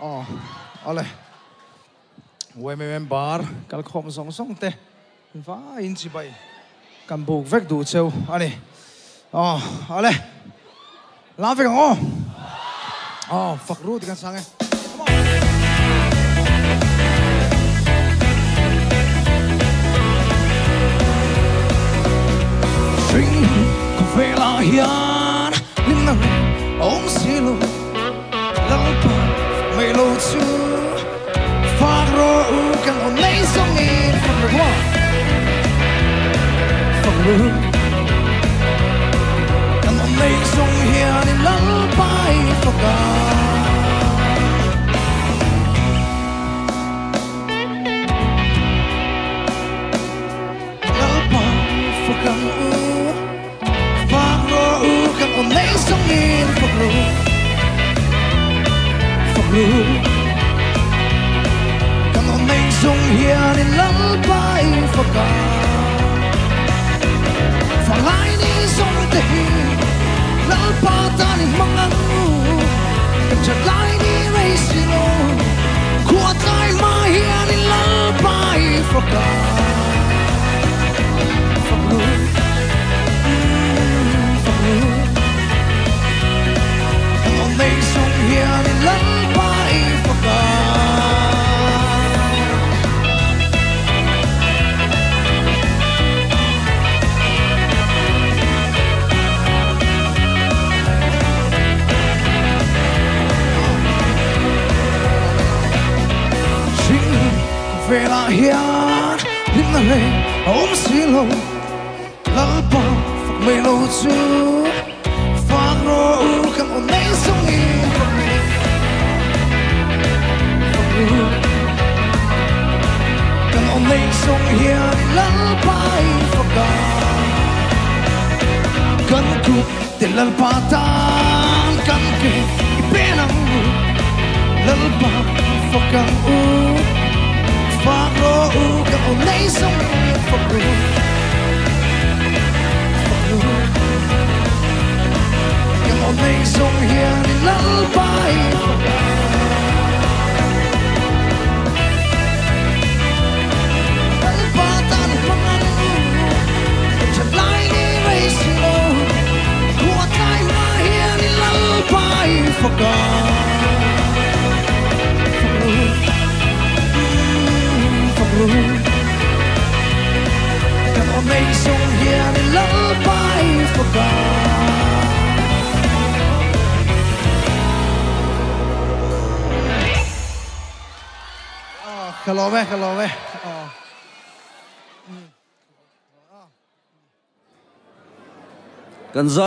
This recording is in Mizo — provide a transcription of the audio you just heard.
Aw awle yma member kalkhawm zawng zawng te vaiin chibai kan buk vek duh cheu a ni. Aw awle lam vek ang aw. Aw fak ru ti kan sang e. Come on. Hring khawvelah hian hlimna reng a awm si lo. Lalpa mai lo chu fak rawh u kan aw nei zawngin fak ru a fak ru kan aw nei zawng hianin Lalpa i fak a. Lalpa fak ang u. Fak rawh u kan aw nei zawngin fak ru, fak ru. Kan aw nei zawng hianin Lalpa i fak a. Fak lai ni zawng te hi Lalpa tan i hmang ang u. Kan that lai ni rei si lo, khua tlai hma hianin Lalpa i fak a. Fak ru. Velah hian hlimna reng a awm si lo. Lalpa fak mai lo chu fak rawh u kan aw nei zawngin fak ru fak ru kan aw nei zawng hian Lalpa i fak a kan kut te Lalpa tan kan ke i pen ang u Lalpa fak ang u fak rawh u kan aw nei zawngin fak ru. Kan aw nei zawng hian i Lalpa i fak a. Ka lawm e, ka lawm e. Kan zai.